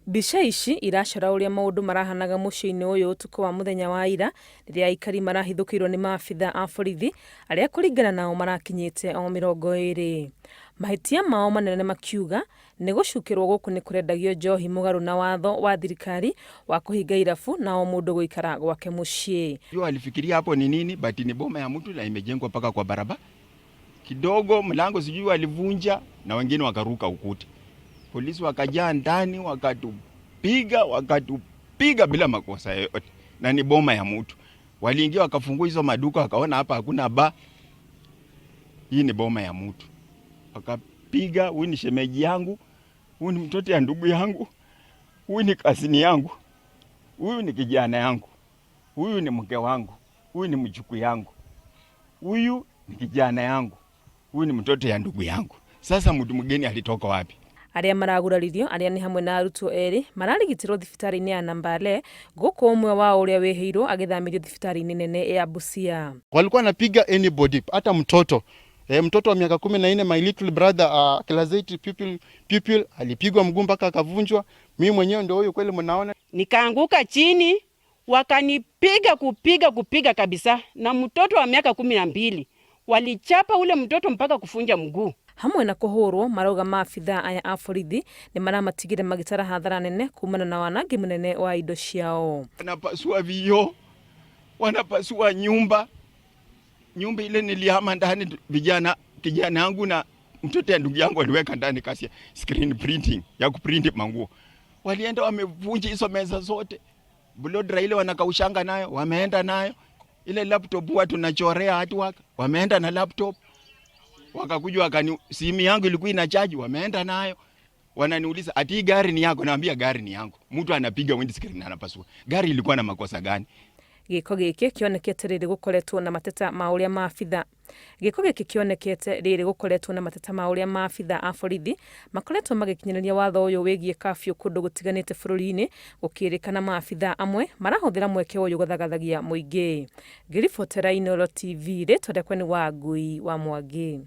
Mbica ici iracora ũrĩa maũndũ marahanaga mũciĩ-inĩ ũyũ ũtukũ wa mũthenya wa ira rĩrĩa aikari marahithũkĩirwo nĩ maabitha a borithi arĩa kũringana nao marakinyĩte o 20. Mahĩtia mao manene makiuga nĩ gũcukĩrwo gũkũ nĩ kũrendagio njohi mũgarũ na watho wa thirikari wa kũhinga irabu na o mũndũ gũikara gwake mũciĩ. Hiyo walifikiria hapo ni nini, but ni boma ya mtu na imejengwa mpaka kwa barabara kidogo, mlango sijui walivunja na wengine wakaruka ukuta. Polisi wakajaa ndani wakatupiga, wakatupiga bila makosa yoyote, na ni boma ya mtu. Waliingia wakafungua hizo maduka, wakaona hapa hakuna ba, hii ni boma ya mtu. Wakapiga, huyu ni shemeji yangu, huyu ni mtoto ya ndugu yangu, huyu ni cousin yangu, huyu ni kijana yangu, huyu ni mke wangu, huyu ni mjukuu yangu, huyu ni kijana yangu, huyu ni mtoto ya ndugu yangu. Sasa mtu mgeni alitoka wapi? Arĩa maraguraririo arĩa nĩ hamwe na arutwo erĩ mararigitĩrwo thibitarĩ-inĩ ya Nambale gũkũ ũmwe wao ũrĩa wĩhĩirwo agĩthamĩrio thibitarĩ-inĩ nene ya Busia. Walikuwa wanapiga anybody, hata mtoto mtoto wa miaka 14, my little brother, class 8 pupil alipigwa mguu mpaka akavunjwa. Mimi mwenyewe ndio huyu kweli mnaona. Nikaanguka chini, wakanipiga kupiga kupiga kabisa, na mtoto wa miaka 12 walichapa ule mtoto mpaka kufunja mguu. Hamwe na kũhũrwo marauga maabitha aya a borithi nĩ maramatigire magĩtara hathara nene kumana na wanangi mũnene wa indo ciao. Wanapasua vioo, wanapasua nyumba. Nyumba ile nilihama ndani, vijana, kijana yangu na mtoto ya ndugu yangu waliweka ndani kazi ya screen printing, ya kuprint manguo. Walienda wamevunja hizo meza zote. Blow dryer ile wanakaushanga nayo, wameenda nayo. Ile laptop huwa tunachorea artwork, wameenda na laptop. Wakakuja wakani, simu yangu ilikuwa ina charge, wameenda nayo. Wananiuliza ati gari ni yako? Naambia gari ni yangu. Mtu anapiga windscreen anapasua. Gari ilikuwa na makosa gani? Gĩko gĩkĩ kĩonekete rĩrĩ gũkoretwo na mateta ma ũrĩa maabitha Gĩko gĩkĩ kĩonekete rĩrĩ gũkoretwo na mateta ma ũrĩa maabitha a borithi makoretwo magĩkinyanĩria watho ũyũ wĩgiĩ kafyu kũndũ gũtiganĩte bũrũri-inĩ, gũkĩrĩkana maabitha amwe marahũthĩra mweke ũyũ gũthagathagia mũingĩ. Ngĩribotera Inooro TV, rĩtwa rĩakwa nĩ Wangui wa Mwangi.